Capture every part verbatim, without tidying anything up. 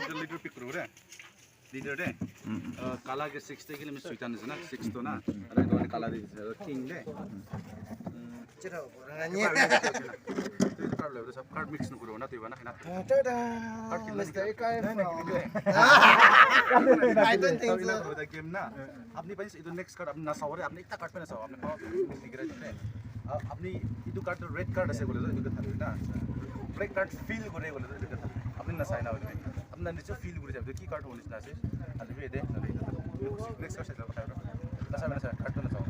Leader pick kuru re. Leader de. Ah, kala ke six te kile mi suita nisna, six to na. Are to kala de king de. Chira, card mix nukuro na, tu iba na, na. Tada! Card kila Mister Ikai from I don't think so. Game na. Apni bhai, itu next card apni na sawo re, apni ekta card pe na sawo, apni power tigre de. Apni itu card to red card ase bole to, itu card na. Black card feel kore bole to, itu card. Apni na sai na bole. Apni na niche feel kore jabe, ki card hobo nisna ase. Hali bi de, hali bi de. Next card sai jawo, sai jawo. Na sai, na sai, card to na sawo.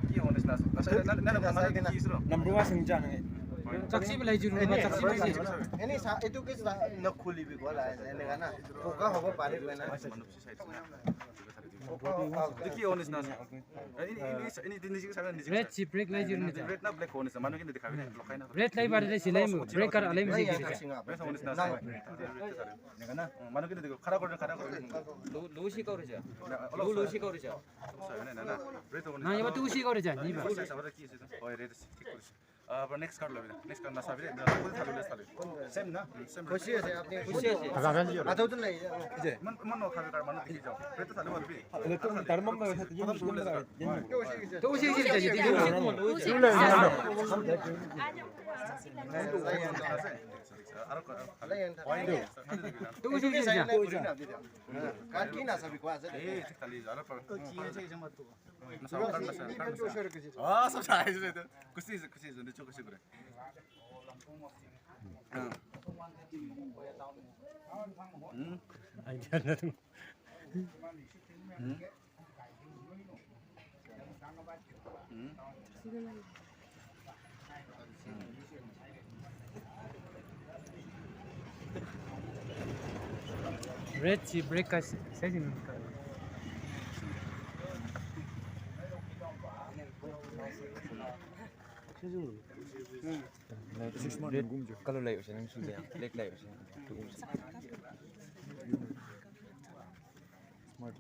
Ki hobo nisna ase. Na sai, na, na, na, na, ki isro? Number one sing jang hai. Chaksi bilai jiru, chaksi bilai jiru. Eni sa, itu ke sa, na khuli bi gola, ene kana. Koka hobo pare koi na. Red si break lai jiru ni ja. Red na black hobo nisna. Manu kine dikhabi na, lokai na. Red lai bare de silai mu. Break kar alai mu si kiri ja. Red hobo nisna. Manu kine dikhabi. Khara kore, khara kore. Lu, lu si kore ja. Lu, lu si kore ja. Red hobo nisna. Na, iba tu si kore ja. Iba. Oi, red si, thik kore. Ah, next card lobi. Next card na sabi. Same na? Same. Khushi ase apni? Khushi ase. Atau tu nahi. Mon, mon no khabi card manu dikhi jao. Red to salu bi. Electron dharmam na. Tu usi usi. Tu usi usi. Card ki na sabi kwa ase. Eh, thik thali. Aro par. Ki ase, ase mat tu. Ah, sab sai ase. Khushi ase, khushi ase. Nicho khushi kore. Red si break ka se se jin ka. Red color lai use nang su de, black lai use. Smart.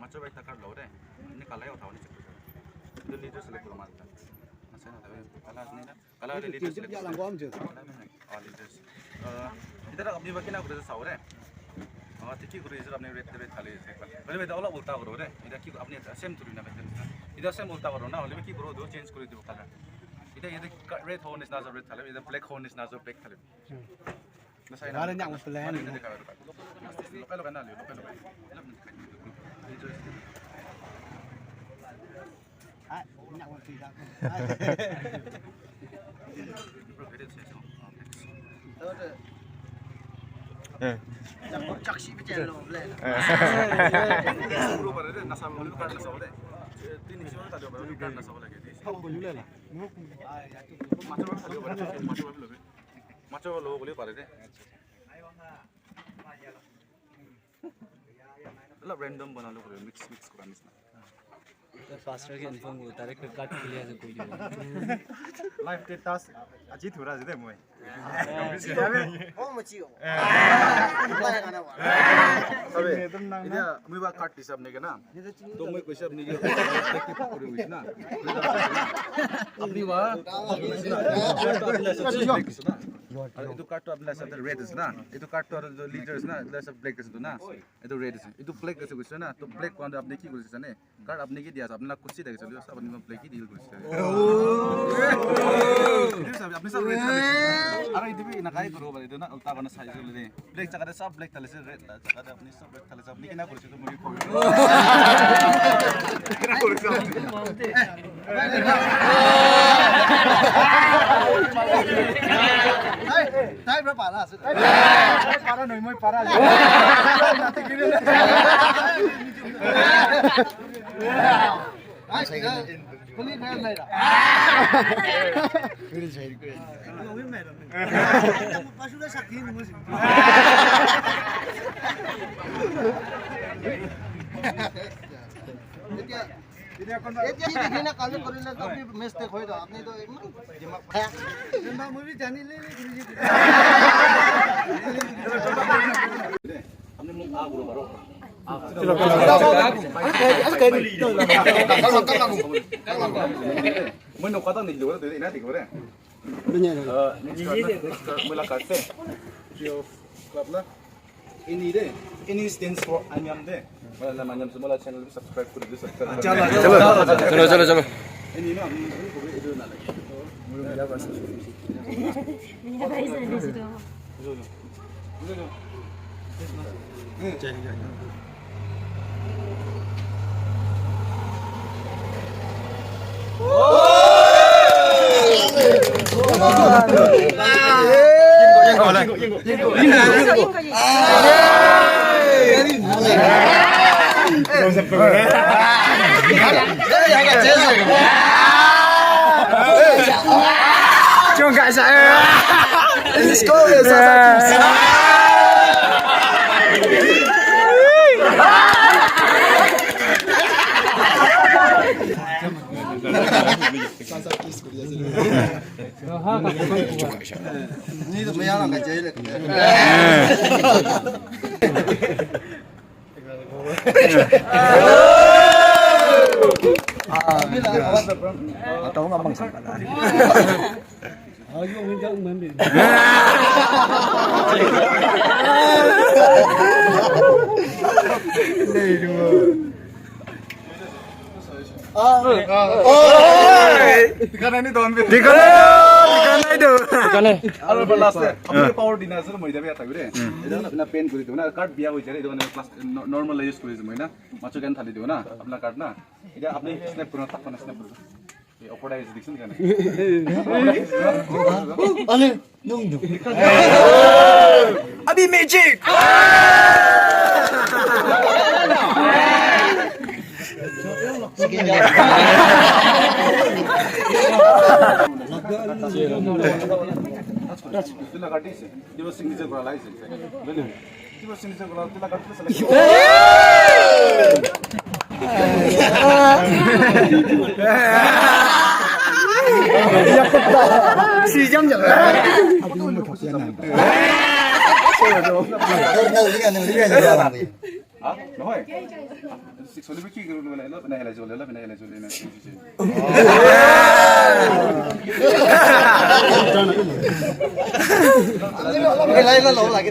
Macho bai takar lo de. Ini kalai uthao ni. Itu leader select lo mata. Masa na tabe kala ni na. Kala le leader select. Ah, leaders. Ah, idhar apni ba kina kore sa re. Ah, thik hi kore, idhar apni red, red khali ase. Hoile bi olop ulta koro re. Idhar ki apni same thori na. Idhar same ulta koro na. Hoile bi ki koro, do change kori dibo color. Idhar, idhar ka-, red hobo nisna ase red khali, idhar black hobo nisna ase black khali. Gare nyang plan. Lokai, lokai na, lokai, lokai. Ah, nyang plan. Eh. Macho lo bole pare de. Olop random banalo kore, mix, mix kora nisna. Pastor ke inform koro, director card khuli ase koi dibo. Live te tas aji thura ase de moi. Oh, machi ho. Sabe, etia moi ba card hisab neke na. To moi koise apni ke kori hoise na. Apni ba. Etu card to apni la hisab te red ase na. Etu card to aru leader ase na. Etu hisab black ase na. Etu red ase. Etu black ase koise na. To black khan to apni ki korise jane? Card apni ke dia ase, apni la khushi thakise, apni la black hi deal korise. Etu sabi, apni sab red sabi. Aru etu bi enakai koribo pare, etu na ulta kurna sai ase koile. Black jaga te sab black thalise, red la jaga te apni sab red thalise, apni kina korise, etu moi koi. Kina korise? Tai, tai para para ase. Para noi, moi para ase. এতিয়া কি দেখি না কালি কৰিলে তো আপুনি মিষ্টেক হৈ যাব। আপুনি তো ইমান দিমাগ খায়। মই জানিলে আপুনি মোক আ গুৰু বাৰ। মই নকটা নিদিলো, তে এনে দিব ৰে। Next, next, next, মই লাগাইছে। Three of club না? Ini de, ini stands for Anyam de. Mala nama Anyam semua channel subscribe kuri de, subscribe. Chalo, chalo, chalo, chalo. Ini na, ini, ini, ini, ini na lagi. Mula mula bahasa. Mula bahasa di situ. Dikha nai ni don bi. Dikha nai do, dikha nai do. Dikha nai. Aru last te, apni power dina ase, moi jabi ata gure. Etu na pen kuri dibo na, card biya hoi jare, etu na plus no-, normal use kuri dibo na. Machu kan thali dibo na, apna card na. Etu apni snap kuro, tak kena snap kuro. Ye opor dai dikhisun kan? Ale, nung nung. Abhi magic. Signature kora lai ase. Ha? Nohoi? Six hole bi ki koribo lage? Olop enai helai jole, olop enai helai jole, enai. Helai na lage.